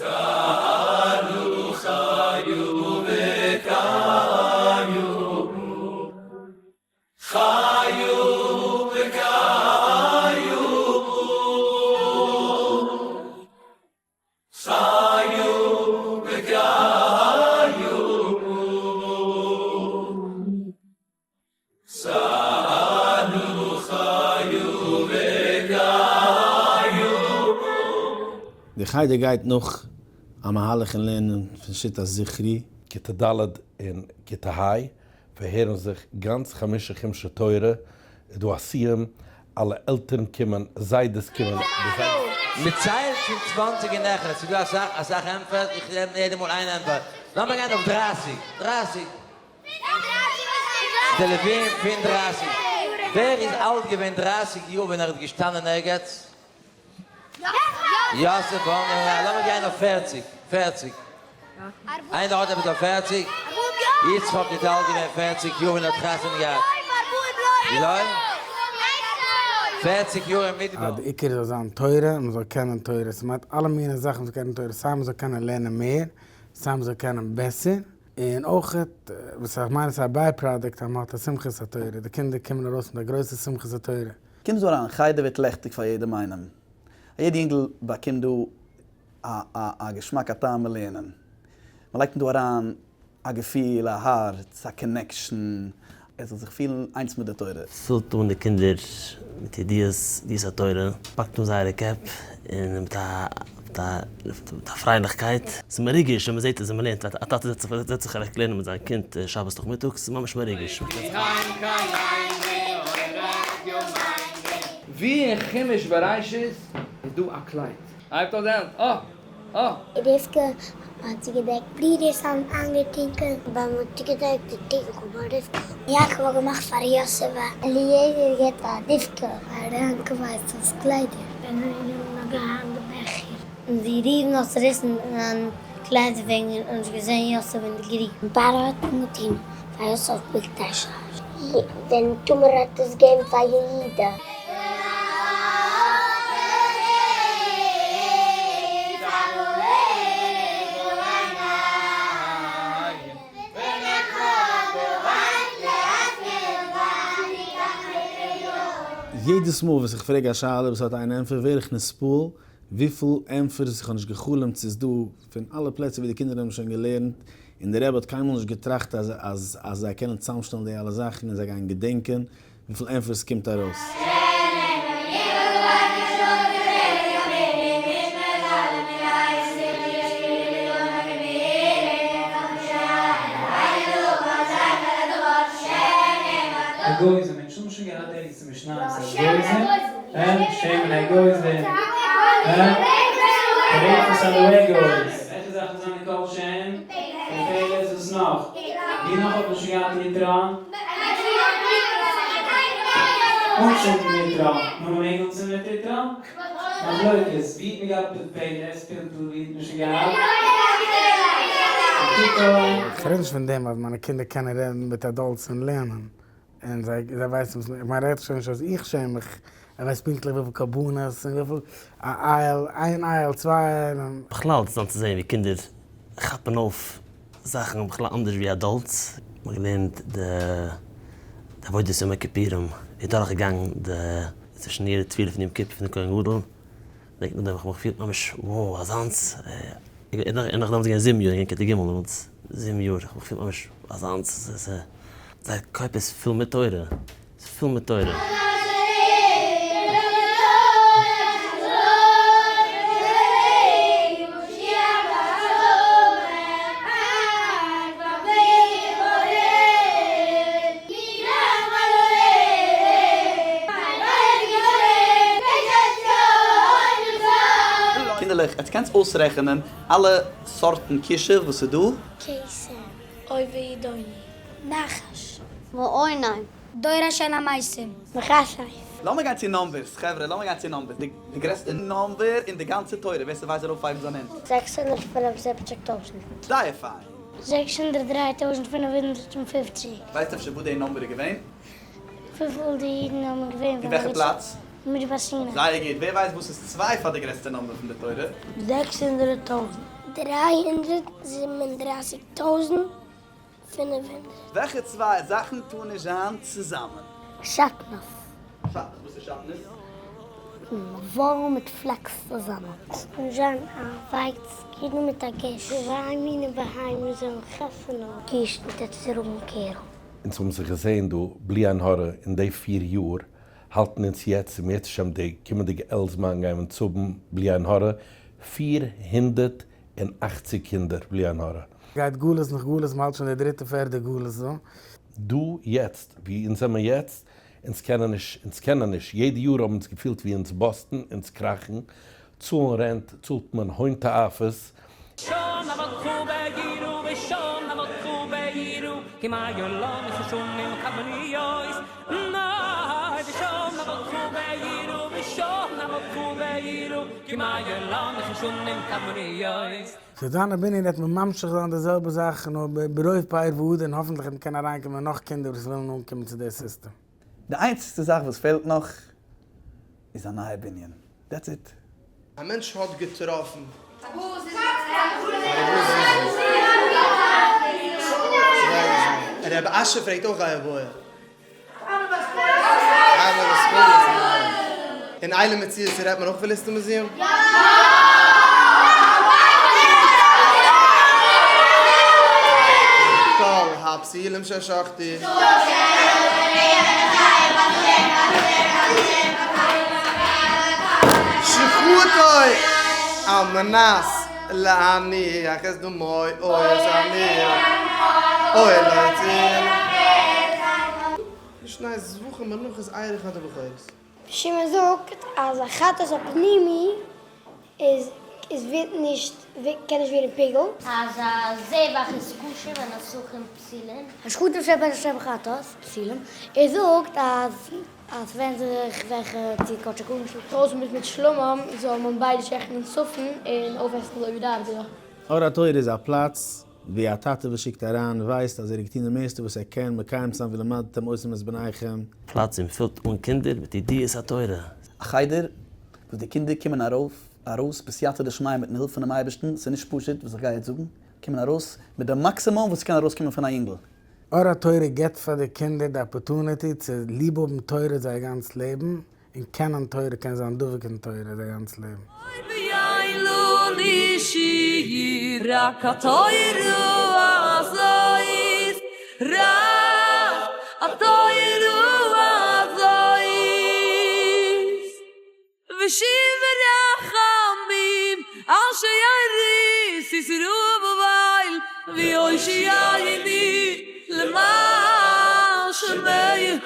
שאנו חיו וקיו חיו וקיו חיו וקיו שאנו חיו וקיו. די חדר גייט נאך א מהלך אין לערנען פון שיטת זכרי. כיתה ד' און כיתה ה' פארהערן זיך גאנץ חמשה חומשי תורה, איז דא א סיום, אלע עלטערן קומען, זיידעס קומען, די זיידעס. מ'ציילט פון צוואנציג און העכער, ס'איז דא אסאך אסאך ענטפערס, איך נעם יעדע מאל איין ענטפער, לאמיר גיין אויף דרייסיג, דרייסיג. די לווים פון דרייסיג. ווער איז אלט געווען דרייסיג יאר ווען ער איז געשטאנען ערגעץ? יוסף בן נון. לאמיר גיין אויף פערציג. פערציג. איינער האט עפעס אויף פערציג? יצחק איז אלט געווען פערציג יאר ווען ער האט חתונה געהאט. וויאזוי? פערציג יאר אין מדבר. די עיקר זאל זיין תורה, מען זאל קענען תורה, ס'מיינט אלע מיני זאכן מ'זאל קענען תורה, סיי מ'זאל קענען לערנען מער, סיי מ'זאל קענען בעסער, און אויך וואס איך מיין עס איז א by product אז מען האט א שמחת התורה, די קינדער קומען ארויס מיט א גרויסע שמחת התורה. קומסט דא אריין, חדר ווערט לעכטיג פאר יעדעם איינעם, א יעדע יונגל באקומט דא א א א געשמאק א טעם אין לערנען, מען לייגט אים דא אריין א געפיל, א הארץ, א connection, ער זאל זיך פילן איינס מיט די תורה. פילט אן די קינדער מיט ידיעות ידיעות התורה, פאקט אן זייערע קעפ און מיט א מיט א מיט א פרייליכקייט. ס'איז מרוגש ווען מ'זעט עס ווען מ'לערנט, א טאטע זעצט זיך זעצט זיך אוועק לערנען מיט זיין קינד שבת נאכמיטאג, ס'איז ממש מרוגש. ווי אין חומש בראשית איז דא א קלייד? הייבט אויף די הענט, אה! אה! רבקה האט צוגעדעקט ברידערס האבן איינגעטונקען ווען מ'האט צוגעדעקט די טונקל ביי רבקה. יעקב האט געמאכט פאר יוסף א אליעזר געבט א רבקה פאר יעקב עשו'ס קליידער. בן און האט געהאט די בעכער. און ווי ראובן האט צעריסן זיין קליידער וועגן ער האט נישט געזען יוסף אין די גריב. און פרעה האט אנגעטון פאר יוסף בגדי שש. ווען תמר האט עס געגעבן פאר יהודה. יעדעס מאל וואס איך פרעג א שאלה וואס האט איין ענטפער ווער איך נתפעל וויפיל ענטפערס איך האב נישט גע'חלומ'ט ס'איז דא פון אלע פלעצער ווי די קינדער האבן שוין געלערנט, און דער רבי האט קיינמאל נישט געטראכט אז אז אז זיי קענען צוזאמשטעלן די אלע זאכן און זיי גייען געדענקען וויפיל ענטפערס ס'קומט ארויס. אגוזים, אונז האבן שוין געהאט ערגעץ אין משניות אגוזים, און שמן אגוזים, און טריפות על האגוז, וועלכע זאכן זענען כל שהם? תפלת, וואס נאך? ווי נאך האט מען שוין געהאט יתרון? אנצינדן יתרון, נו מ'מעג אנצינדן מיט יתרון? מחלוקת, ווי האט מען געהאט פלפלת, פלפול ווי האט מען שוין געהאט? איך רעד נישט פון דעם אז מיינע קינדער קענען רעדן מיט adults און לערנען, און זיי זיי ווייסן וואס איך מיין רעדט שוין נישט אז איך שעם מיך, ער ווייסט פונקטליך וויפיל קרבנות און וויפיל א אייל, איין אייל, צוויי אייל און. בכלל אינטערעסאנט צו זען ווי קינדער כאפן אויף זאכן בכלל אנדערש ווי adults. מ'האט געלערנט די עבודת יום הכיפורים, איז דורך געגאנגען די צווישן יעדע טבילה פון יום כיפור פון די כהן גדול, דענק נאכדעם איך האב מיך געפילט ממש wow אזאנס, און נאך דעמאלטס געווען זיבן יאר, געווען כיתה ג' דעמאלטס, זיבן יאר, איך האב מיך געפילט ממש אזאנס, זייער קאפ איז פול מיט תורה, ס'איז פול מיט תורה. קינדערלעך, עטס קענטס אויסרעכענען אלע סארטן כישוף וואס איז דא? קסם, אויב וידעוני, נחש. מעונן. דורש אל המתים. מכשף. לאמיר גיין צו numbers, חברה, לאמיר גיין צו numbers. די גרעסטע number אין די גאנצע תורה, ווער ס'ווייסט זאל אויפהייבן זיין הענט. 675 טויזנט. זייער פיין. 603 טויזנט 550. ווייסט אפשר וואו די number איז געווען? וויפיל די אידן האבן געווען אין וועלכע פלאץ? מדבר סיני. זייער גוט. ווער ווייסט וואס איז צוויי פאר די גרעסטע number פון די תורה? 600 טויזנט. 337,500. וועלכע צוויי זאכן טארן נישט זיין צוזאמען? שעטנז. שעטנז, וואס איז שעטנז? וואל מיט פלאקס צוזאמען. ס'קען זיין א ווייץ קוגל מיט א געשט. צוויי מיני בהמות זאלן חתונה האבן. קישט מיט א צעראבן קערל. אונז האבן זיך געזעהן דא בלי עין הרע אין די פיר יאר, האלטן אונז יעצט אם ירצה השם די קומענדיגע אלול זמן גייען אונז האבן בלי עין הרע 480 קינדער בלי עין הרע. גייט גלות נאך גלות, מ'האלט שוין די דריטע פערדע גלות דא. דא יעצט ווי אונז זעמער יעצט, אונז קענען נישט, אונז קענען נישט, יעדע יאר האבן אונז געפילט ווי אונז bust ן, אונז קראכן, צאלן rent צאלט מען הון תועפות. שם אבותיך בעירו ושם אבותיך בעירו כי מה יולון וחשונים קדמוניות נאי ושם אבותיך בעירו ושם אבותיך בעירו כי מה יולון וחשונים קדמוניות. סאו דאן אבינער וועט מען ממשיך זיין די זעלבע זאך נאר ברוב פאר והדר און האפענטליך וועט מען קענען אריינקומען נאך קינדער וואס ווילן אנקומען צו די סיסטעם. די איינציגסטע זאך וואס פעלט נאך איז א נייע בנין. That's it. א מענטש האט געטראפן. רבי אשר פרעגט אויך א איבעיא. אין אלה מציאות רעדט מען אויך פון ליסטים מוזיעם? כל הפסילים ששחטו. שחטו על מנת להניח את דמו אוי את הניח אוי להציל. שני זבחים מנחות ערך אדער בכורות. שמעון זאגט אז א חטאת הפנימי איז איז ווערט נישט קען נישט ווערן פיגול. אז א זבח איז כשר און נסכים פסולין. השחתה של פסח של חטאת פסולים. ער זאגט אז אז ווענד זיך וועלכע צו קדשי קדשים. דרויסן מיט מיט שלמה זאל מען ביידע שעכטן אין צפון און אויפעסן אזוי ווי די ארבעט. אור התורה איז א פלאץ ווי א טאטע וואס שיקט אריין ווייסט אז ער האט געטון די מערסטע וואס ער קען מקיים צו זיין ולמדתם אותם את בניכם. פלאץ און פילט אן קינדער מיט ידיעות התורה. א חדר וואס די קינדער קומען ארויף ארויס בסייעתא דשמיא מיטן הילף פונעם אייבערשטן, ס'איז נישט פשוט וואס איך גיי יעצט זאגן, קומען ארויס מיט די מאקסימום וואס ס'קען ארויסקומען פון א יונגל. אור התורה געבט פאר די קינדער די opportunity צו ליב האבן תורה זייער גאנץ לעבן, און קענען תורה קען זיין דבוק אין תורה זייער גאנץ לעבן. ושיב רחמים אשר יריס ישרו בבייל ויושיעני למען שמי.